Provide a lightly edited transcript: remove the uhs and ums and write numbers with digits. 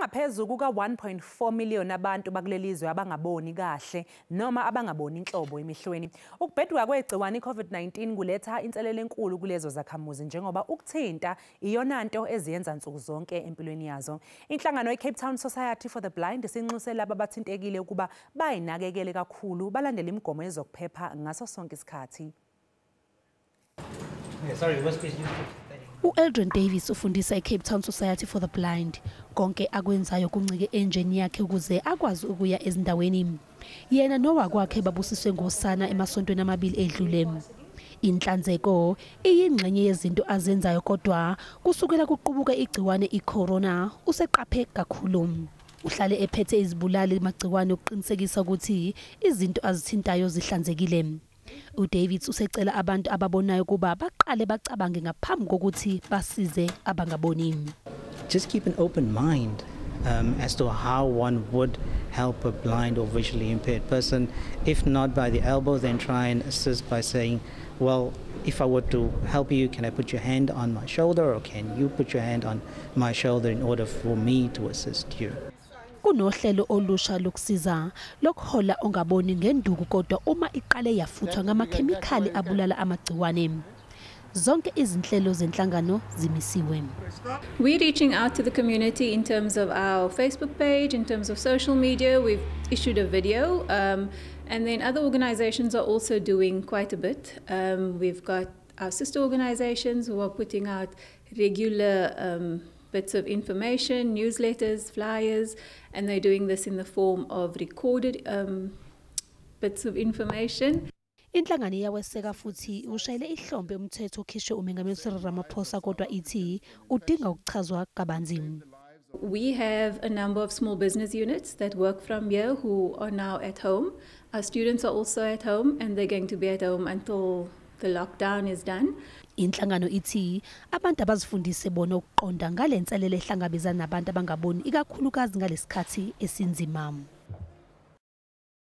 Bangaphezu kuka-1.4 million abantu bakuleli zwe abangaboni kahle noma abangaboni inhlobo emehlweni. Ukubheduka kwegciwane i-COVID-19 kuletha inselelo enkulu kulezo zakhamuzi njengoba ukuthinta iyona nto eziyenza nsuku zonke empilweni yazo. Inhlangano i-Cape Town Society for the Blind isinxuse laba abathintekile ukuba bayinakekele kakhulu, balandele imigomo yezokuphepha ngaso sonke isikhathi. U-Eldrin Davis ufundisa e-Cape Town Society for the Blind. Konke akwenzayo kuncike enjeni yakhe ukuze akwazi ukuya ezindaweni. Yena nowakwakhe babusiswe ngosana emasontweni amabili edlule. Inhlanzeko iyingxenye yezinto azenzayo, kodwa kusukela kuqubuka igciwane i-corona useqaphe kakhulu. Uhlale ephethe izibulali magciwane ukuqinisekisa ukuthi izinto azithintayo zihlanzekile. uDavids usecela abantu ababonayo kuba baqale bacabange ngaphambi kokuthi basize abangaboni. Just keep an open mind as to how one would help a blind or visually impaired person. If not by the elbow, then try and assist by saying, well, if I were to help you, can I put your hand on my shoulder, or can you put your hand on my shoulder in order for me to assist you? Kunohlelo olusha lokusiza lokuhola ongaboni ngenduku, kodwa uma iqale yafuthwa ngamakhemikhali abulala amagciwane. Zonke izinhlelo zenhlangano zimisiwe. We're reaching out to the community in terms of our Facebook page, in terms of social media. We've issued a video, and then other organizations are also doing quite a bit. We've got our sister organizations who are putting out regular bits of information, newsletters, flyers, and they're doing this in the form of recorded bits of information. Inhlangano iyaweseka futhi ushayele ihlombe umthetho okhishwe uMengameli Cyril Ramaphosa, kodwa ithi udinga ukuchazwa kabanzi. We have a number of small business units that work from here who are now at home. Our students are also at home, and they're going to be at home until the lockdown is done. Inhlangano ithi abantu abazifundise bona ukuqonda ngale nselelo ehlangabezana nabantu abangaboni, ikakhulukazi ngalesikhathi esinzima.